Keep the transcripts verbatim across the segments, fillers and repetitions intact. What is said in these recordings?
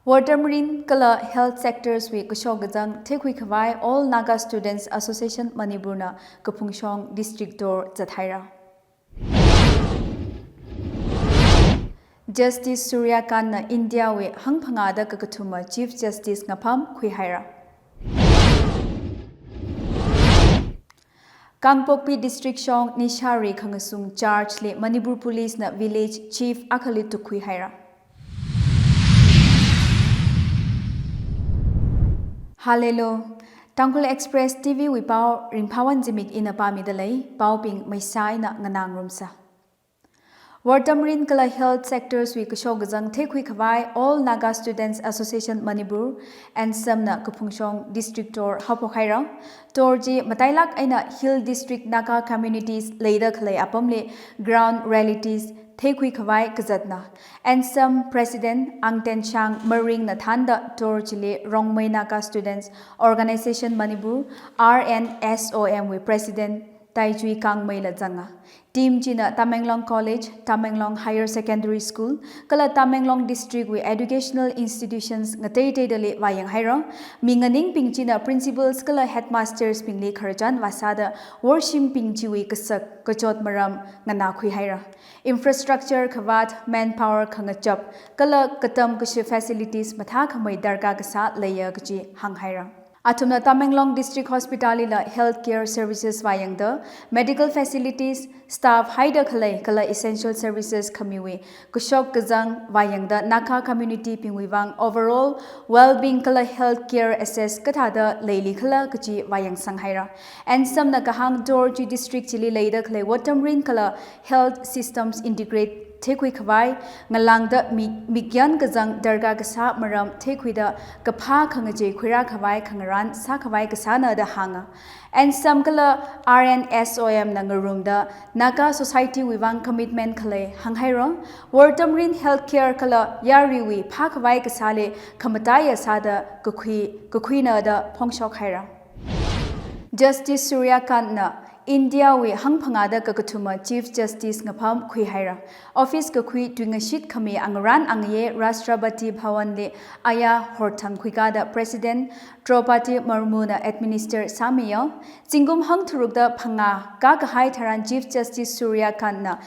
Wortamrin kala health sectors wui kashok kazang theikhui khavai All Naga Students Association Manipur na Kaphungshong District tour zathaira. Justice Surya Kant na India wui hangphangāda kakathuma Chief Justice ngapham khuihaira. Kangpokpi District shong nishari khangasung charge li Manipur Police na village chief akhali tukhuihaira. Hallelujah. Tangkhul Express T V wui pao Ringphāwan Zimik ina pāmida lei, paobing maisā eina nganāngarumsa. Wortamrin kala health sectors wui kashok kazang theikhui khavai All Naga Students Association Manipur, ANSAM na Kaphungshong District tour haophok haira. Tour chi matailak eina Hill District Naga communities leida khalei apamli ground realities theikhui khavai kazatna. ANSAM President Angten Shang Maring na thānda tour chili Rongmei Naga Students Organization Manipur, R N S O M wui President Taijui Kangmei la zanga. Team china Tamenglong College, Tamenglong Higher Secondary School, kala Tamenglong District wui educational institutions ngateiteidali vāyang haira. Mi nganingbing china principals kala headmasters bingli khararchan vāsāda worshimbing chiwui kasak kachot maram nganākhui haira. Infrastructure khavāt, manpower khangachap, kala katam kashi facilities mathākhamei darkar kasā leiya kaji hānghaira. Athumna Tamenglong District Hospital lila healthcare services vāyangda, medical facilities, staff haida khalei kala essential services khamiwui kashok kazang vāyangda Naga community bingwui vang overall well-being kala healthcare access kathāda leili khala kaji vāyangsang haira. ANSAM na kahāng tour chi district chili leida khalei Wortamrin kala health systems integrate theikhui khavai, ngalāngda mi-, mikyan kazang darkar kasā maram theikhuida kaphā khangachei khuirā khavai khangarān sākhavai kasāna da hānga. ANSAM kala R N S O M na ngarumda Naga society wui vang commitment khalei hānghaira. Wortamrin healthcare kala yaruiwui phākhavai kasāli khamataiya sāda kakhui, kakhuina da phongshok haira. Justice Surya Kant na India wui hangphangāda kakathuma Chief Justice ngapham khuihaira. Office kakhui tuingashit khami angarān angaye Rashtrapati Bhavan li aya horthang khuikāda President Draupadi Murmu na administer sāmiya. Zingkum hangtharukda phangā kakahai tharan Chief Justice Surya Kant na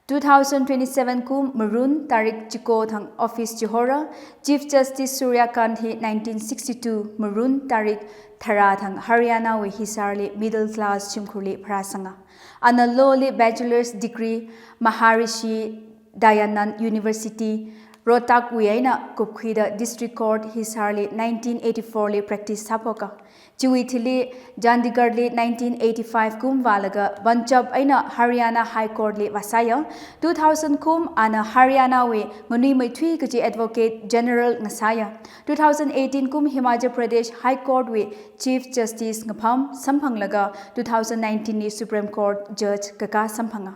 two thousand twenty-seven kum Marun tarik chiko thang office chihora. Chief Justice Surya Kant hi nineteen sixty-two Marun tarik tharā thang Haryana wui Hisar li middle class shimkhurli pharāsanga. Ana law li bachelor's degree Maharishi Dayanand University, Rohtak wui eina kupkhuida District Court Hisar li nineteen eighty-four li practice sāphoka. Chiwui thili Chandigarh li nineteen eighty-five kum vālaga Punjab eina Haryana High Court li vāsāya. Two thousand kum ana Haryana wui nganuimeithui kaji Advocate General ngasāya. Two thousand eighteen kum Himachal Pradesh High Court wui Chief Justice ngapham samphanglaga two thousand nineteen li Supreme Court Judge kakā samphanga.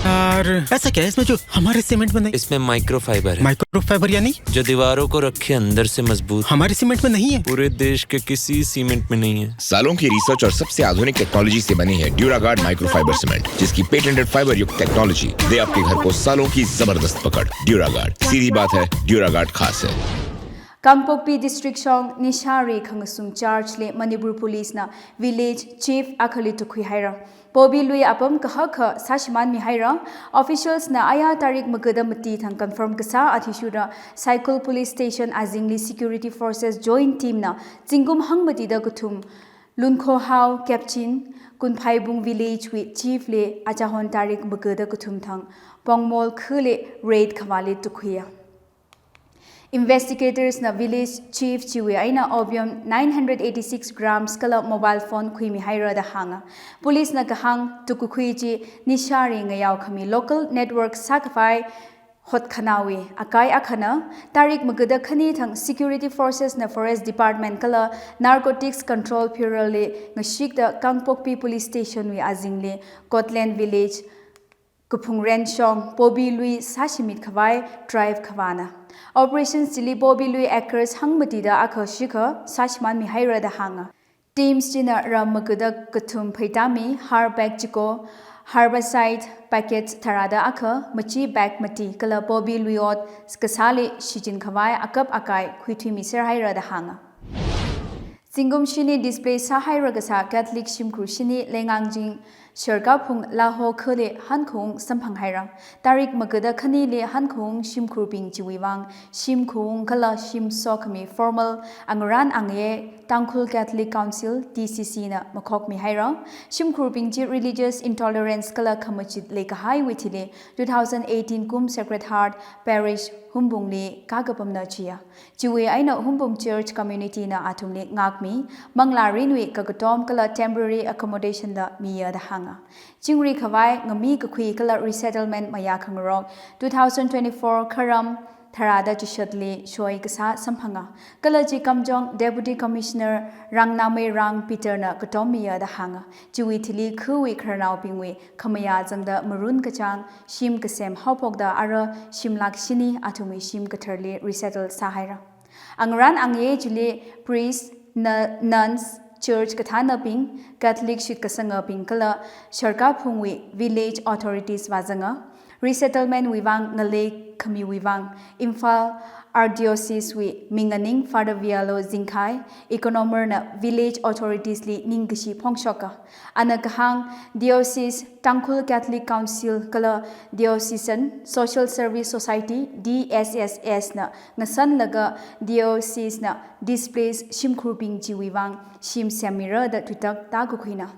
यार, ऐसा क्या है इसमें जो हमारे सीमेंट में नहीं? इसमें माइक्रोफाइबर है। माइक्रोफाइबर यानी? जो दीवारों को रखे अंदर से मजबूत। हमारे सीमेंट में नहीं है। पूरे देश के किसी सीमेंट में नहीं है। सालों की रिसर्च और सबसे आधुनिक टेक्नोलॉजी से बनी है ड्यूरागार्ड माइक्रोफाइबर सीमेंट, जिसकी पेटेंटेड फाइबर युक्त टेक्नोलॉजी दे आपके घर को सालों की जबरदस्त पकड़। ड्यूरागार्ड, सीधी बात है, ड्यूरागार्ड खास है। Kangpokpi District shong nishari khangasung charge li Manipur Police na village chief akhali tukhuihaira. Pobi lui apam kahaka sāshimānmihaira. Officials na aya tarik magada mati thang confirm kasā athishurda Saikul Police Station azingli security forces joint team na zingkum hangmatida kathum Lunkhohao Kepchin, Kunphaibung village wui chief li achahon tarik magada kathum thang Pongmol khuli raid khavāli tukhuiya. Investigators na village chief chiwui eina opium nine hundred eighty-six grams kala mobile phone khuimihaira da hānga. Police na kahāng tukakhui chi nishari ngayao khami local network sākhavai hotkhanāwui akai akhana. Tarik magada khani thang security forces na Forest Department kala Narcotics Control Bureau li ngashikda Kangpokpi Police Station wui azingli Kotland Village, Kaphungren shong pobi lui sāshimit khavai drive khavāna. Operation chili pobi lui acres hangmatida akha shikha sāshimānmihaira da hānga. Teams china ram magada kathum pheitami, harbag chiko, Herbicide packet tharāda akha, machi bag mati kala poppy luiot kasāli shichin khavai akap akai khuithuimiser haira da hānga. Zingkum shini displace sāhaira kasā Catholic shimkhur shini Leingangjing Sharkaphung Laho khali hankhung samphang haira. Tarik magada khanili hankhung shimkhurbing chiwui vang shimkhung kala shim sokhami formal angarān angayei Tangkhul Catholic Council, T C C na makhokmi haira. Shimkhurbing chi religious intolerance kala khamachit leikahaiwui thili two thousand eighteen kum Sacred Heart Parish Humbungli kakapamna chiya. Chiwui eina Humbung Church Community na athumli ngākmi, manglārinwui kakatom kala temporary accommodation da miya da hānga. Chingri khavai ngami kakhui kala resettlement mayā khangarok two thousand twenty-four kharam tharāda chishatli shoi kasā samphanga. Kala chi Kamjong Deputy Commissioner Rangnamei Rang Peter na katom miya da hānga. Chiwui thili khawui khararnaobingwui khamayā zangda marun kachāng shim kasem haophokda ara shim lakh shini athumwui shim katharli resettle sāhaira. Angarān angayei chili priest, na-, nuns, church kathānabing, Catholic shitkasangabing kala Sharkaphungwui village authorities vāzanga. Resettlement wui vang ngalei khamiwui vang Imphal Archdiocese wui minganing Father Vialo Zingkhai, Economer na village authorities li ningkashi phongshoka. Ana kahāng Diocese Tangkhul Catholic Council kala Diocesan Social Service Society, D S S S na ngasanlaga diocese na displaced shimkhurbing chiwui vang shim semmira da tuitak tākakhuina.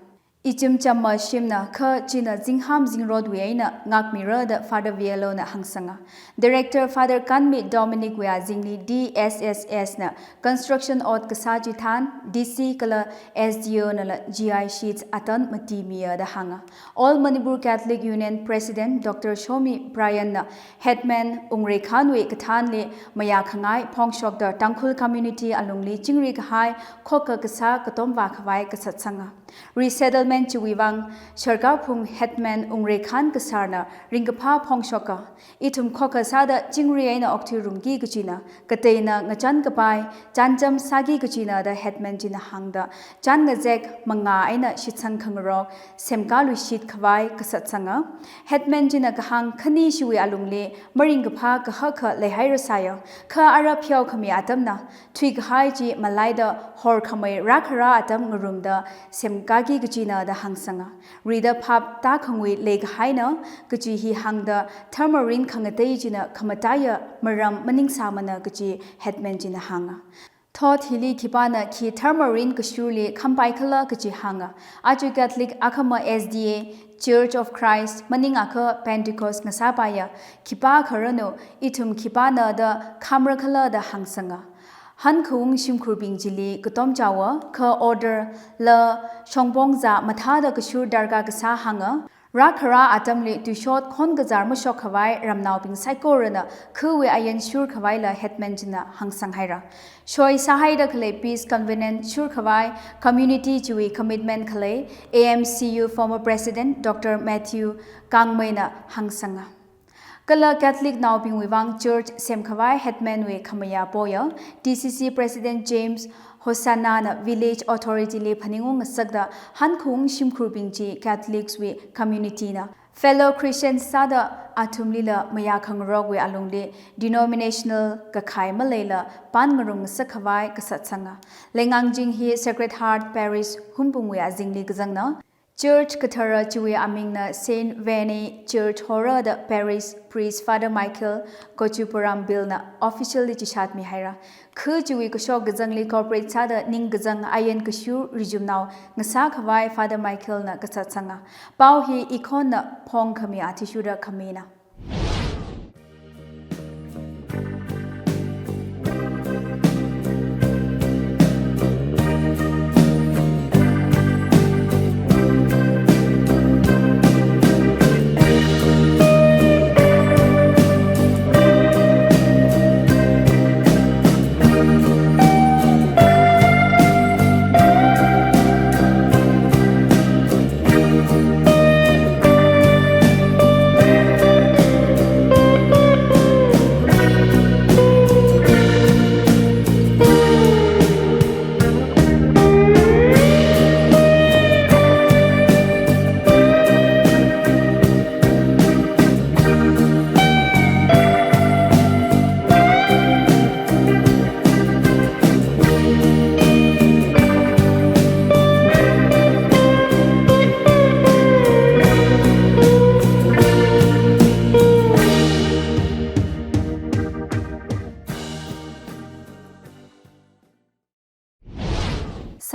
Ichim chamma shimna kha china zingham zingrotwui eina ngākmira da Father Vialo na hāngsanga. Director Father Kanmi Dominic wui azingli D S S S na construction ot kasā chithan D C kala S D O nala G I sheets atan matimiya da hānga. All Manipur Catholic Union President Doctor Shomi Brian na Headman Ungreikhanwui kathanli mayā khangai phongshokda Tangkhul community alungli chingri kahai khokha kasā katom vākhavai kasatsanga. Resettlement chiwui vang Sharkaphung Headman Ungreikhan kasarna ringkaphā phongshoka. Ithum khokha sāda chingri eina okthuirumki kachina, kateina ngachān kapai chānjam sāki kachina da Headman china hāngda, chān ngazek mangā eina shitsang khangarok semkaluishit khavai kasatsanga. Headman china kahāng khani shiwui alungli maringkaphā kahaka leihairasāya, kha ara pheokhami atamna thuikahai chi malaida horkhamei rākhara atam ngarumda semkaki kachina da hāngsanga. Rida phap tākhangui leikahaina kachi hi hāngda tharmarin khangatei china khamataiya maram maningsāmana kachi Headman china hānga. Thot hili khipāna khi tharmarin kashurli khampaikhala kachi hānga. Aja Catholic akhama S D A Church of Christ maningakha Pentecost ngasāpaiya, khipā kharanu, ithum khipāna da khamrakhala da hāngsanga. Hankhung shimkhurbing chili katomchaowa kha order la shongpong zā mathāda kashur darkar kasā hānga. Rākhara atamli tuishot khon kazar mashokkhavai ramnaobing saikorana khawui ayan shurkhavaila Headman china hāngsanghaira. Shoi sāhaida khalei peace covenant shurkhavai community chiwui commitment khalei A M C U former President Doctor Matthew Kangmei na hāngsanga. Kala Catholic naobingwui vang church semkhavai Headman wui khamayā poya, T C C President James Hosanna na village authority li phaningung ngasakda hankhung shimkhurbing chi Catholics wui community na fellow Christians sāda athumlila mayā khangarokwui alungli denominational kakhai maleila pan ngarum ngasakkhavai kasatsanga. Leingangjing hi Sacred Heart Parish Humbungwui azingli kazangna. Church kathara chiwui amingna Saint Vianney Church hora da Parish Priest Father Michael Kochupuram Bill na officially chishatmihaira. Kha chiwui kashok kazangli corporate sāda ningkazang ayan kashur rijumnao ngasākhavai Father Michael na kasatsanga. Pao hi ikhonna phongkhami athishurda khamina.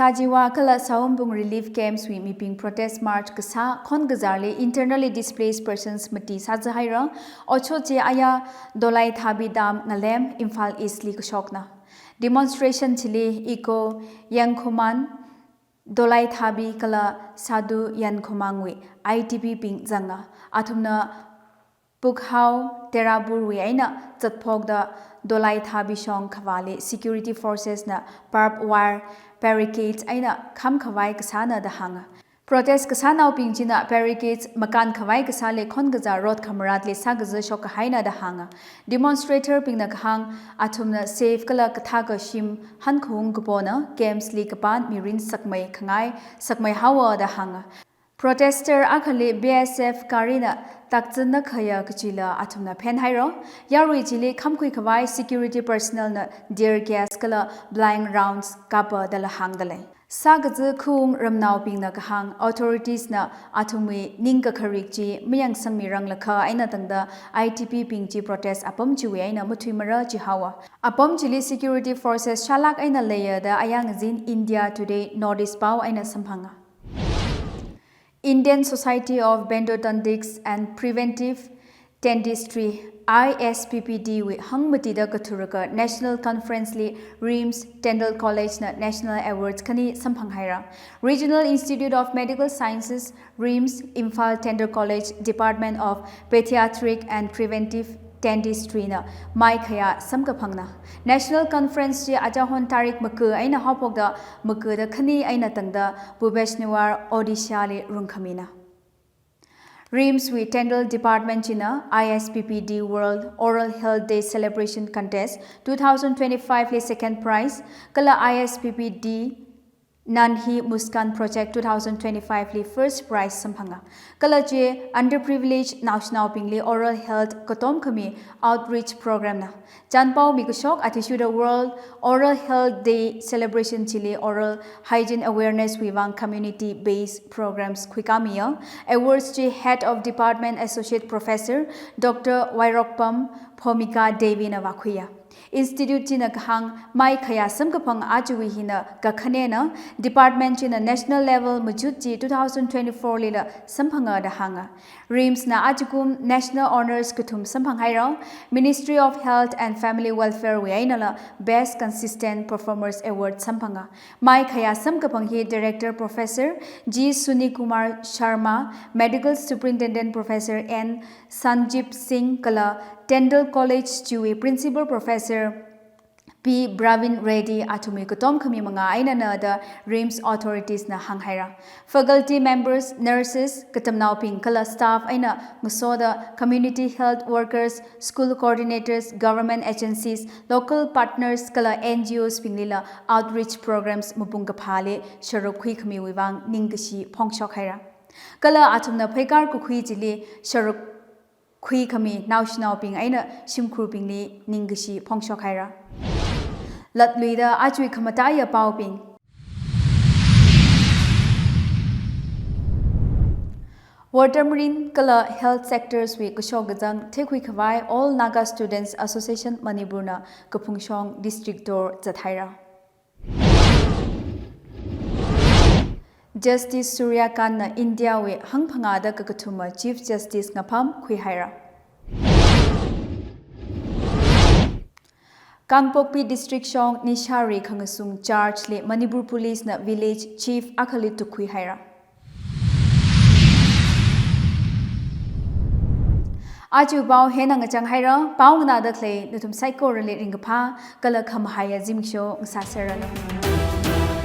Kajiwa kala Saombung relief camps wui mibing protest march kasā khon kazarli internally displaced persons mati sāzahaira. Otshot chi aya Dolaithabi Dam ngalem Imphal East li kashokna. Demonstration chili Iko Yangkhoman, Dolaithabi kala Sadu Yangkhomang wui I D P bing zanga. Athumna Pukhao Terabur wui eina zatphokda Dolaithabi shong khavāli security forces na barbed wire barricades eina kham khavai kasāna da hānga. Protest kasānaobing china barricades makān khavai kasāli khon kazar road khamaratli sākaza shok kahaina da hānga. Demonstrator bingna kahāng athumna safe kala kathaka shim hankhaung kapona camps li kapan mirin sakmei khangai sakmei haowa da hānga. Protester akhali B S F gari na takzin na khaya kachila athumna phenhaira. Yarui chili khamkhui khavai security personnel na tear gas kala blind rounds kapa dala hāngdalei. Sākaza khaung ramnaobingna kahāng authorities na athumwui ningkakharik chi mayangsangmiranglakha eina tangda I D P bing chi protest apam chiwui eina mathuimara chihaowa. Apam chili security forces shālak eina leiya da ayang azin India Today notice pao eina samphanga. Indian Society of Periodontics and Preventive Dentistry, I S P P D wui hangmatida kathuraka National Conference li RIMS Tyndall College na National Awards khani samphanghaira. Regional Institute of Medical Sciences, RIMS, Imphal Tyndall College, Department of Pediatric and Preventive Dentistry na maikhaya samkaphangna. National Conference chi achahon tarik maku eina haophokda maku da khani eina tangda Bhubaneswar, Odisha li rungkhamina. RIMS wui Dental Department china I S P P D World Oral Health Day Celebration Contest two thousand twenty-five li second prize, kala I S P P D Naan Hi Muskaan Project two thousand twenty-five li first prize samphanga. Kala chi underprivileged naoshinaobingli oral health katom khami outreach program na. Chanpao mikashok athishurda World Oral Health Day celebration chili oral hygiene awareness wui vang community based programs khuikamiya. Awards chi Head of Department Associate Professor Doctor Wairokpam Bhumika Devi na vākhuiya. Institute china kahāng maikhaya samkaphang achiwui hina kakhanena, department china national level machut chi two thousand twenty-four lila samphanga da hānga. RIMS na achikum National Honours kathum samphanghaira, Ministry of Health and Family Welfare wui einala Best Consistent Performers Award samphanga. Maikhaya samkaphang hi Director Professor G Sunikumar Sharma, Medical Superintendent Professor N Sanjeev Singh kala Dental College chiwui Principal Professor P Bravin Reddy athumwui katom khami manga einana da RIMS authorities na hānghaira. Faculty members, nurses, katamnaobing kala staff eina ngasoda community health workers, school coordinators, government agencies, local partners kala N G Os binglila outreach programs mapung kaphāli sharuk khuikhamiwui vang ningkashi phongshokhaira. Kala athumna pheikar kakhui chili sharuk khuikhami naoshinaobing eina shimkhurbingli ningkashi phongshokhaira. Latluida achui khamataiya paobing. Water Marine kala health sectors wui kashok kazang theikhui khavai All Naga Students Association Manipur na Kaphungshong district tour zathaira. Justice Surya Kant na India wui hangphangāda kakathuma Chief Justice ngapham khuihaira. Kangpokpi District shong nishari khangasung charge li Manipur Police na village chief akhali tukkhuihaira. Aja pao hina ngachang haira, pao nganāda khalei nathum saikorali ringkaphā kala khamahaiya zimiksho ngasāserranu.